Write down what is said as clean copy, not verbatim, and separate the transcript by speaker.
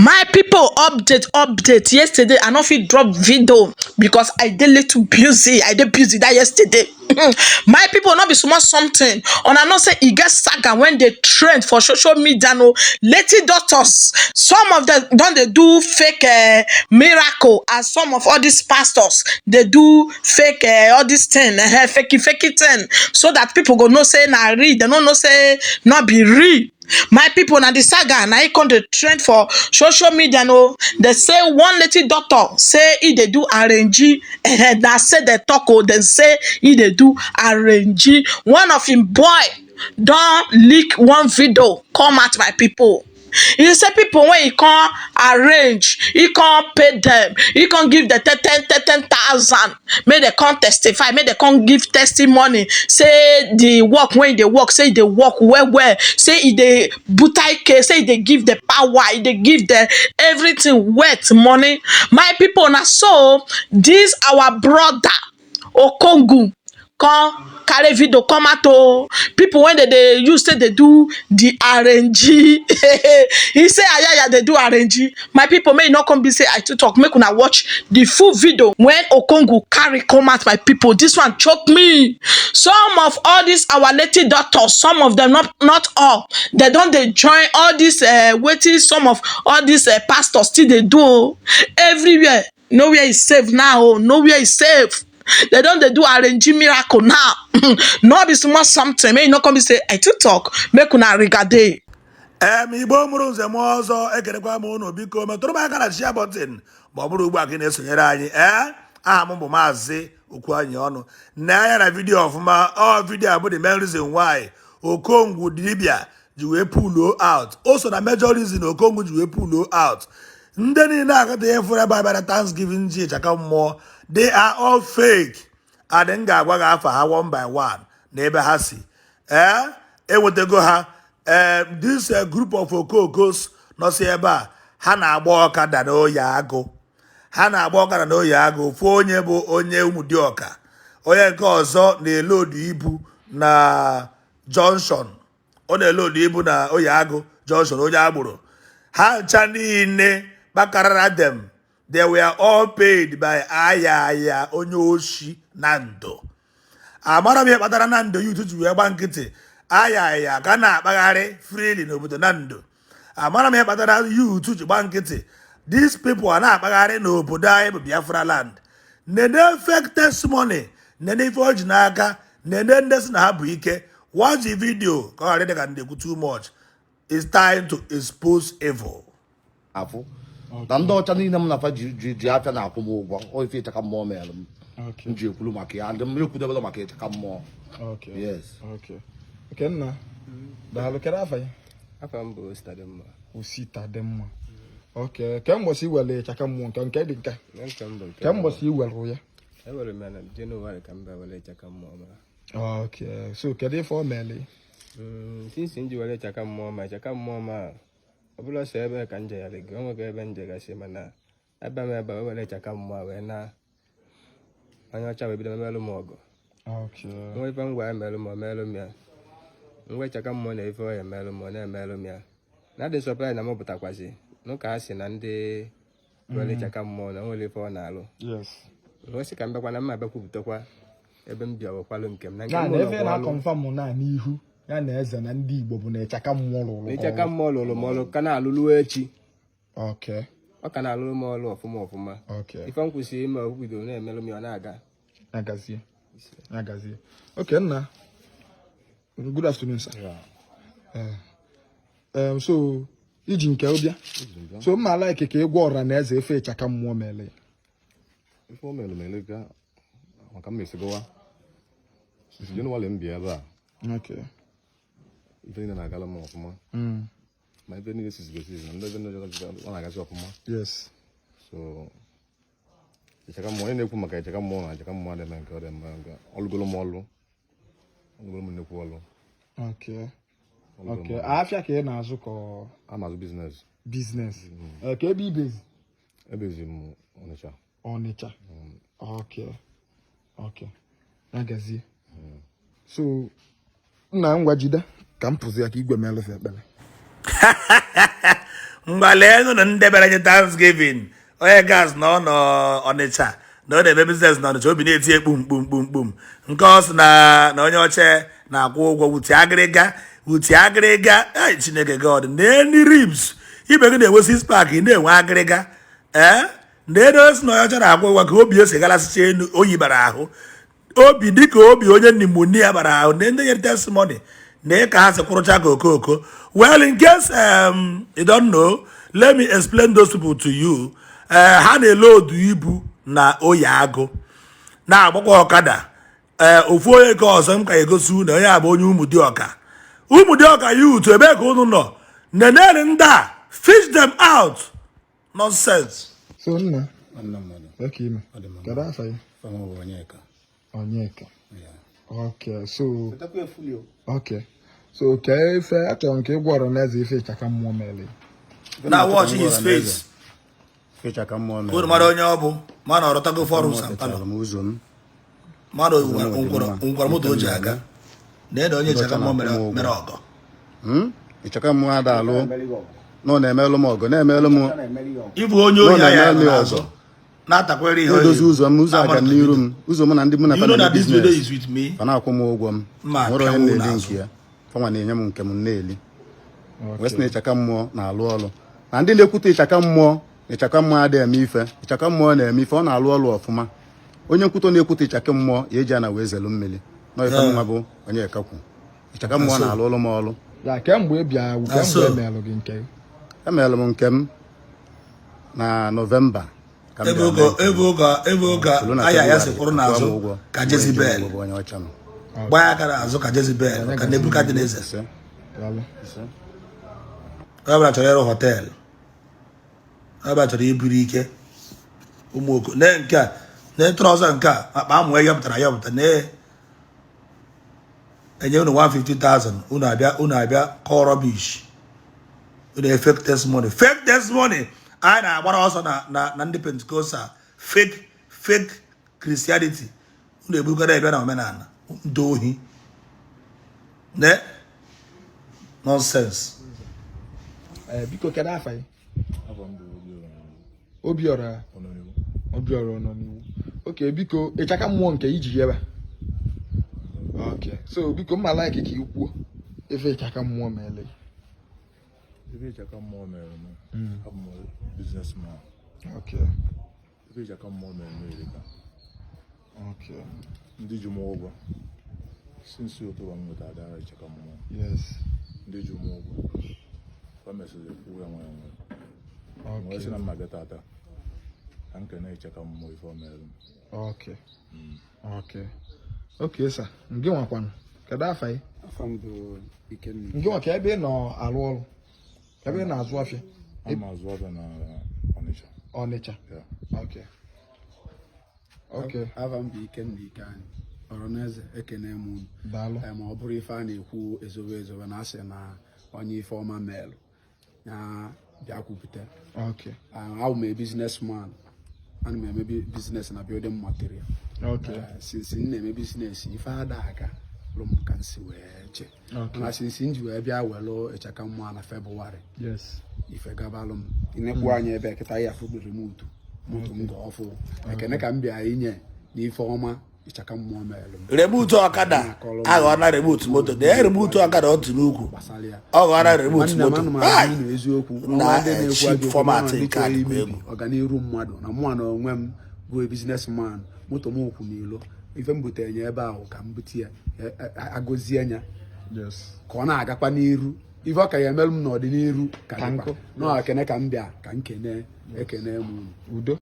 Speaker 1: My people, update, update. Yesterday I no fit drop video because I dey little busy. I dey busy that yesterday. My people, no be small something. Una know say e get saga when dey trend for social media no. Lady doctors, some of them don dey do fake miracle, as some of all these pastors dey do fake all this thing, fakey fakey thing, so that people go know say na real. They no know say no be real. My people, na the saga na e come dey trend for social media no. They say one lady doctor say e dey do arrange, na say they talk o, dem say e dey do arrange. One of him boy don leak one video come out, my people. E say people wey e come arrange, e come pay dem, e come give dem ten ten ten ten thousand make dem come testify, make dem come give testimony say the work wey e dey work, say e dey work well well, say e dey butaike, say e dey give the power, e dey give dem everything worth money. My people, na so this our brother Okongwu come carry video come out o. People wey dem dey use say dey do the arrange, e say ayaya dey do arrange. My people, make e no come be say I too talk. Make una watch the full video when Okongwu carry come out. My people, this one choke me. Some of all these our lady doctors, some of them, not all, they don dey join all this wetin some of all these pastors still dey do o. Everywhere, nowhere is safe now o, nowhere is safe. They don dey do arrange miracle now. No be small something. Make e no come be say I too talk. Make una regade.
Speaker 2: Igbo mụrụ nze m ọzọ, ekelekwa m unu. Biko metụrụ m aka na share button ma ọ bụrụ ugbu a ka ị na-esonyere anyị. Ee, aha m bụ Maazị Okwuanyi Ọnụ. Na anya na video ọfụma. Ọ video a bụ the main reason why Okongwu dibia ji wee pull out. O so na major reason Okongwu ji wee pull out. Ndị niile akọta ihe fụrụ ebe a bịara Thanksgiving ji ịchaka mmụọ, they are all fake, and m ga-agwa gị afa ha one by one na ebe ha si. Ee, enwetago ha. Ee, this group of okokos nọsi ebe a, ha na-agba ọkada n'oyi agụ. Ha na-agba ọkada n'oyi agụ. Ofu onye bụ onye Ụmụdịọka, onye nke ọzọ na-elodu ibu na junction. Ọ na-elodu ibu na oyi agụ junction, onye agboro. Ha ncha niile kpakarara them. They were all paid by aya aya onye oshi na ndo. Amara m ihe kpatara na ndo youth ji wee gba nkịtị. Aya aya ka na-akpagharị freely n'obodo na ndo. Amara m ihe kpatara youth ji gba nkịtị, these people a na-akpagharị n'obodo anyị bụ Biafra land. Nene fake testimony, nene ife o ji n'aka, nene ndị si na ha bụ ike. Watch the video ka ọ ghara ịdị ka ndị ekwu too much. It's time to expose evil.
Speaker 3: Afụ na ndị ọcha niile m na-afa ji ji ji afịa na-akwụ m ụgwọ. Ọ ife ịchaka mmụọ mere m m ji ekwuru maka ya, ndị m ekwudebela maka ịchaka mmụọ. Yes.
Speaker 4: Okay, nna, daalụ. Kedu afa ya?
Speaker 5: Afa m bụ Ositadịmma.
Speaker 4: Osita dị mma. Okay, kemgbe i were ịchaka mmụọ nke dị nke
Speaker 5: Na nke m bụ nke
Speaker 4: kemgbe i were ya?
Speaker 5: Ewere m ya na Jenụwarị ka m bịa were ịchaka mmụọ ma.
Speaker 4: Okay, so kedu ife o mere?
Speaker 5: Since m ji were ịchaka mmụọ ma, ịchaka mmụọ ma, ọ bụla sọ ebe ka m jegharị gị, o nwego ebe m jegasị, mana ebe m ebe a were ịchaka mmụọ a wee na onye ọcha wee bido memelụ m ọgụ. Nwa ife m gwa ya melụ m, o melụ m ya. Ngwa ịchaka mmụọ na ife ọ ya emelụ m, ọ na-emelụ m ya. Na dị surprise na m pụtakwasị n'ụka ha si na ndị were ịchaka mmụọ na o nwere ife ọ na-alụ. Nwee sị ka m bịakwa na mma bịakwupụtakwa ebe m bịa wekwalụ nke m na nke
Speaker 4: ya
Speaker 5: m
Speaker 4: na ebe
Speaker 5: nọkwa ọlụ.
Speaker 4: Na-aconfirm na n'ihu ya na eze na ndị Igbo bụ na ịchaka mmụọ lụrụ
Speaker 5: Na ịchaka mmụọ lụrụ m ọlụ ka na-alụlụ echi. Ọ ka na-alụrụ m ọlụ ọfụma ọfụma. Ife m kwụsịrị ime, o bidoro na-emelụ m ya, ọ na-aga.
Speaker 4: Agazie, agazie. Okay, nna, good afternoon, sir. So iji nke ụbịa, so mma like ka ị gwa ọra na eze efe ịchaka mmụọ mere ya.
Speaker 6: Ife o mere mere ka maka m esigowa since Jenụwarị m bịa ebe a. Ife niile na-agala m ọfụma. Ma ife niile sisi gosi na ndị ebe ndị ọ na-agazi ọfụma. So ịchaka mmụọ, onye na-ekwu maka ịchaka mmụọ na ịchaka mmụọ adịghị nke ọ dị mma nke ọlụgolo m ọlụ, ọlụgolo m nnukwu ọlụ. Ọlụgolo m ọlụ.
Speaker 4: Afịa ka ị na-azụ ka ọ
Speaker 6: A na-azụ business.
Speaker 4: Business. Ka ebe ibezi?
Speaker 6: Ebezi m Ọnịcha.
Speaker 4: Ọnịcha. Okay, ya gazie. So nna, ngwa, jide ka m pụzi ya ka igwe melụfe ekpere.
Speaker 2: Ngwa, leenụ na ndị bịara nye Thanksgiving. Onye gas na ọ nọ Ọnịcha na ọ na-eme business na Ọnịcha, obi na-eti kpum kpum kpum kpum. Nke ọ sị na onye ọcha na-akwụ ụgwọ wuti agịrịga, wuti agịrịga. Ai, Chineke God, na-eni ribs ibe gị na-enwe six pack, ị na-enwe agịrịga. Ee, na onye sị na onye ọcha na-akwụ ụgwọ ka obi esi galasịcha elu, oyi bara ahụ, obi dịka obi onye pneumonia bara ahụ. Na ndị nyere testimony na ka ha si kwụrụcha ka okooko. Well, in case you don't know, let me explain those people to you. Ha na-ele odu ibu na oyi agụ, na-agbakwa ọkada. Ee, ofu onye nke ọzọ m ka egosi unu, onye a bụ onye Ụmụdịọka, Ụmụdịọka youth. Ebee ka unu nọ? Nenere ndị a, fish them out. Nonsense.
Speaker 4: So nna,
Speaker 6: Nwanne mmadụ.
Speaker 4: ka ime, kedu afa gị?
Speaker 6: Fama bụ Onyeka.
Speaker 4: Onyeka, okay. So okay, so kee ife achọrọ m ka ị gwọrọ n'eze, ife ịchaka mmụọ mere.
Speaker 2: Na watch his face.
Speaker 6: Ịchaka mmụọ mere.
Speaker 2: Unu mara onye ọ bụ, mana ọ rọtago forum
Speaker 6: Techara
Speaker 2: Sampalo
Speaker 6: m ụzọ m.
Speaker 2: Mmadụ nkwara moto o ji aga na ede onye ịchaka mmụọ mere ọgọ.
Speaker 6: Ịchaka mmụọ ada alụ na ọ na-emelụ m ọgọ, na-emelụ m.
Speaker 2: Ịbụ onye ohi
Speaker 6: Nọ
Speaker 2: anya
Speaker 6: na-eme
Speaker 2: n'azụ
Speaker 6: ọzọ.
Speaker 2: na-atakwere ihe.
Speaker 6: Na-edozi ụzọ m, ụzọ aga n'iru m, ụzọ mụ na ndị mụ na
Speaker 2: You know that this video
Speaker 6: business
Speaker 2: is with me.
Speaker 6: fa na-akwụ m ụgwọ m.
Speaker 2: Ma
Speaker 6: nwere onye
Speaker 2: pịawo
Speaker 6: na-eli
Speaker 2: n'azụ.
Speaker 6: nke ya, fanwa na-enye m nke m na-eli. Wee sị na ịchaka mmụọ na-alụ ọrụ, na ndị na-ekwute ịchaka mmụọ na ịchaka mmụọ adịghị eme ife, ịchaka mmụọ na-eme ife, ọ na-alụ ọrụ ọfụma. Onye nkwutọ na-ekwute ịchaka mmụọ ya eji ana wee zelu mmiri nọ. Ife nwa bụ onye ekakwu, ịchaka mmụọ na-alụ ọrụ m ọrụ.
Speaker 4: Ya kemgbe ị bịa,
Speaker 2: so.
Speaker 4: kemgbe emelụ gị nke gị?
Speaker 6: Emeelụ m nke m na Nọvemba ka m
Speaker 2: Ebe
Speaker 6: bịara
Speaker 2: oge
Speaker 6: mee nke m.
Speaker 2: ebe oge
Speaker 6: Solu na
Speaker 2: aya ya
Speaker 6: Febụwarị,
Speaker 2: si kwụrụ
Speaker 6: akwụọ m
Speaker 2: n'azụ
Speaker 6: ụgwọ.
Speaker 2: ka
Speaker 6: Mgbe eji
Speaker 2: Jezebel
Speaker 6: ụgwọ bụ onye ọcha nọ.
Speaker 2: gbaa aka n'azụ ka Jezebel, ka Nebukadneza.
Speaker 6: Ise.
Speaker 4: Daalụ.
Speaker 6: Ise.
Speaker 2: Onye ọbụla chọrọ ịrụ hotel, onye ọbụla chọrọ iburu ike. Ụmụ oko nee nke a, nee trouser nke a, akpa amụ yọpụtara yọpụta, nee enye unu 150,000, unu abịa kọọ rubbish. Unu fake testimony, fake testimony. Anyị na-agbara ọsọ na ndị Pentecostal, fake Christianity. Unu eburukọta ebe na omenala ndị ohi ne nonsense.
Speaker 4: Ee, biko, kedu afa gị? Obiọra, Obiọra nọ n'iwu. Okay, biko, ịchaka mmụọ nke iji ebe a. Okay, so biko, mma like ka ị kwuo ife ịchaka mmụọ mere gị.
Speaker 7: Ife ịchaka mmụọ mere m, abụ m businessman. Ife ịchaka mmụọ mere m erika. Ndị ji m ụgwọ since October m nwetara dara ịchaka mmụọ. Ndị ji m ụgwọ fa mesịrị kwuo ya nwayọ nwayọ. Wee sị na mma bịa tata ka m kene ịchaka mmụọ ife o mere m.
Speaker 4: Okay, sir, ngị nwakwanụ, kedu afa gị?
Speaker 8: Afa m bụ Ikenna.
Speaker 4: Ngị nwa, ka ebe ị nọ arụ ọrụ, ebe ị na-azụ afịa?
Speaker 7: Ana m azụ afịa na Ọnịcha.
Speaker 4: Ọnịcha?
Speaker 7: Yeah.
Speaker 4: Okay.
Speaker 8: Afa m bụ Ikenna Ikeanyị Ọrọneze. Ekene m unu.
Speaker 4: Daalụ.
Speaker 8: Ma ọ bụrụ ife a na-ekwu ezobe ezobe, na asị na onye ife ọma melụ ya bịa kwupụta. Abụ m a businessman, ana m eme business na building material. Since m na-eme business, ife ada aga lụ m ka m si wee che. Mana since m ji wee bịa welụ ịchaka mmụọ na Febụwarị, ife gabalụ m. Inekwu anya ebe kịta ya, afụ remote moto m ga ọfụ. Ekene ka m bịa inye n'ife ọma ịchaka mmụọ melụ m.
Speaker 2: Remote ọkada aghọọna remote moto na remote ọkada otu n'ukwu.
Speaker 8: Gbasara ya.
Speaker 2: Ọ ghọọna remote
Speaker 8: Nwanne m,
Speaker 2: moto.
Speaker 8: ana m
Speaker 2: Ai!
Speaker 8: agwa unu eziokwu.
Speaker 2: Na,
Speaker 8: Ọnwa ndị na-ekwu
Speaker 2: cheap
Speaker 8: ajọ okwu,
Speaker 2: format
Speaker 8: ọnwa ndị
Speaker 2: nke a
Speaker 8: chọrọ
Speaker 2: dịkwa
Speaker 8: imebi
Speaker 2: egwu.
Speaker 8: ọganiru mmadụ na mụnwa na onwe m bụ businessman, moto m kwụ n'ilo. Ife m butere ya ebe ahụ ka m bute ya, agọzie ya ka ọ na-agakwa n'iru. Ife ọ ka ya emelụ m n'ọdịnihu ka
Speaker 4: Ka
Speaker 8: dịkwa
Speaker 4: nkụ.
Speaker 8: nọọ. Ekene ka m bịa ka m kene. Ekene m unu.
Speaker 4: Udo.